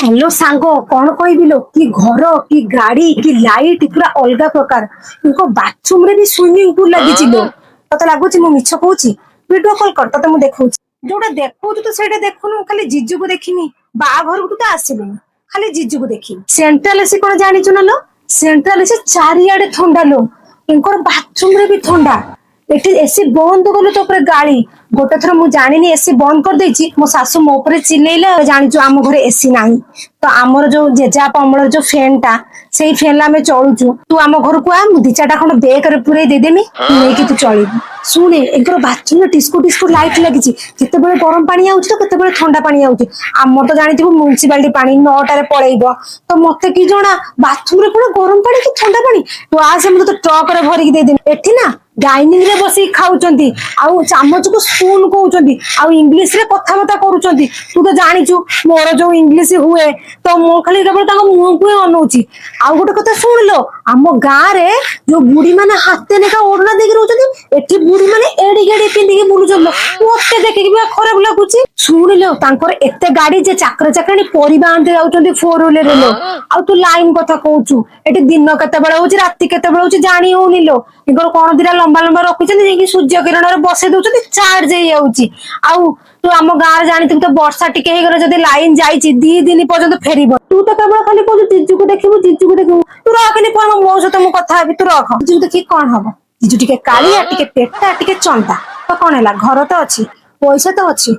Hello ସାଙ୍ଗ, କଣ କହିବି ଲୋ? କି ଘର, କି ଗାଡି, କି ଲାଇଟ୍, ପୁରା ଅଲଗା ପ୍ରକାର। ଙ୍କ ବାଥରୁମ ରେ ବି ସୁଇମିଂ ପୁଲ ଲାଗିଛି ଲୋ। ତତେ ଲାଗୁଛି ମୁଁ ମିଛ କହୁଛି? ଭିଡିଓ କଲ କର, ତତେ ମୁଁ ଦେଖଉଛି। ଯୋଉଟା ଦେଖଉଛୁ ତୁ ସେଇଟା ଦେଖୁନୁ। ଖାଲି ଜିଜୁକୁ ଦେଖିନି, ବାହାଘରକୁ ତୁ ତ ଆସିଲୁନି, ଖାଲି ଜିଜୁକୁ ଦେଖିନି। ସେଣ୍ଟ୍ରାଲ ଏସି କଣ ଜାଣିଛୁ ନା ଲୋ? ସେଣ୍ଟ୍ରାଲ ଏସି ଚାରିଆଡେ ଥଣ୍ଡା ଲୋ। ଙ୍କର ବାଥରୁମ ରେ ବି ଥଣ୍ଡା। ଏଠି ଏସି ବନ୍ଦ କଲେ ତ ଉପରେ ଗାଳି। ଗୋଟେ ଥର ମୁଁ ଜାଣିନି, ଏସି ବନ୍ଦ କରିଦେଇଛି, ମୋ ଶାଶୁ ମୋ ଉପରେ ଚିଲେଇଲେ। ଜାଣିଛୁ, ଆମ ଘରେ ଏସି ନାହିଁ ତ, ଆମର ଯୋଉ ଜେଜେବାପା ଅମଳର ଯୋଉ ଫ୍ୟାନ ଟା, ସେଇ ଫ୍ୟାନ ଆମେ ଚଳୁଛୁ। ତୁ ଆମ ଘରକୁ ଆ, ମୁଁ ଦି ଚାରିଟା ଖଣ୍ଡ ବେକରେ ପୁରେଇ ଦେଇଦେମି, ନେଇକି ତୁ ଚଳିବୁ। ଶୁଣେ, ଏଙ୍କର ବାଥରୁମରେ ଡିସ୍କୋ ଡିସ୍କୋ ଲାଇଟ୍ ଲାଗିଛି। କେତେବେଳେ ଗରମ ପାଣି ଆଉଛି ତ କେତେବେଳେ ଥଣ୍ଡା ପାଣି ଆଉଛି। ଆମର ତ ଜାଣିଥିବୁ, ମ୍ୟୁନିସିପାଲିଟି ପାଣି 9ଟାରେ ପଳେଇବ। ତ ମତେ କି ଜଣା ବାଥରୁମରେ କଣ ଗରମ ପାଣି କି ଥଣ୍ଡା ପାଣି? ତୁ ଆସେ, ମୁଁ ତୋତେ ଟ୍ରକରେ ଭରିକି ଦେଇଦେବି। ଏଠି ନା ଡାଇନିଂ ରେ ବସିକି ଖାଉଛନ୍ତି, ଆଉ ଚାମଚକୁ ସ୍ପୁନ କହୁଛନ୍ତି, ଆଉ ଇଂଲିଶ ରେ କଥାବାର୍ତ୍ତା କରୁଛନ୍ତି। ତୁ ତ ଜାଣିଛୁ ମୋର ଯୋଉ ଇଂଲିଶ ହୁଏ, ତ ମୁଁ ଖାଲି କେବଳ ତାଙ୍କ ମୁହଁକୁ ହିଁ ଅନଉଛି। ଆଉ ଗୋଟେ କଥା ଶୁଣିଲୋ, ଆମ ଗାଁରେ ଯୋଉ ବୁଢୀ ମାନେ ହାତେ ଲେଖା ଓଢଣା ଦେଇକି ରହୁଛନ୍ତି, ଏଠି ବୁଢୀ ମାନେ ଏଡିକି ଏଡିକି ପିନ୍ଧିକି ବୁଲୁଛନ୍ତି। ମତେ ଦେଖିକି ବି ଖରାପ ଲାଗୁଛି। ଶୁଣିଲୋ, ତାଙ୍କର ଏତେ ଗାଡି ଯେ ଚାକର ଚାକରାଣୀ ପରିବା ଆଣିତେ ଯାଉଛନ୍ତି ଫୋର ହ୍ୱିଲର ଲୋ। ଆଉ ତୁ ଲାଇନ କଥା କହୁଛୁ, ଏଠି ଦିନ କେତେବେଳେ ହଉଛି, ରାତି କେତେବେଳେ ହଉଛି, ଜାଣି ହଉନି ଲୋ। ତାଙ୍କର କଣ ଦିଟା ଲମ୍ବା ଲମ୍ବା ରଖିଛନ୍ତି, ଯାଇକି ସୂର୍ଯ୍ୟ କିରଣରେ ବସେଇ ଦଉଛନ୍ତି, ଚାର୍ଜ ହେଇଯାଉଛି। ଆଉ ତୁ ଆମ ଗାଁରେ ଜାଣିଥିବୁ ତ, ବର୍ଷା ଟିକେ ହେଇଗଲେ ଯଦି ଲାଇନ ଯାଇଛି, 2 ଦିନ ପର୍ଯ୍ୟନ୍ତ ଫେରିବ। ତୁ ତ କେବଳ ଖାଲି କହୁଛୁ ଜିଜୁକୁ ଦେଖିବୁ, ଜିଜୁକୁ ଦେଖିବୁ। ତୁ ରଖନି ଫୋନ, ମୋ ସହିତ ମୁଁ କଥା ହେବି। ତୁ ରଖ। ଜିଜୁକୁ ଦେଖିକି କଣ ହବ? ଜିଜୁ ଟିକେ କାଳିଆ, ଟିକେ ପେଟା, ଟିକେ ଚନ୍ଦା, ତ କଣ ହେଲା? ଘର ତ ଅଛି, ପଇସା ତ ଅଛି।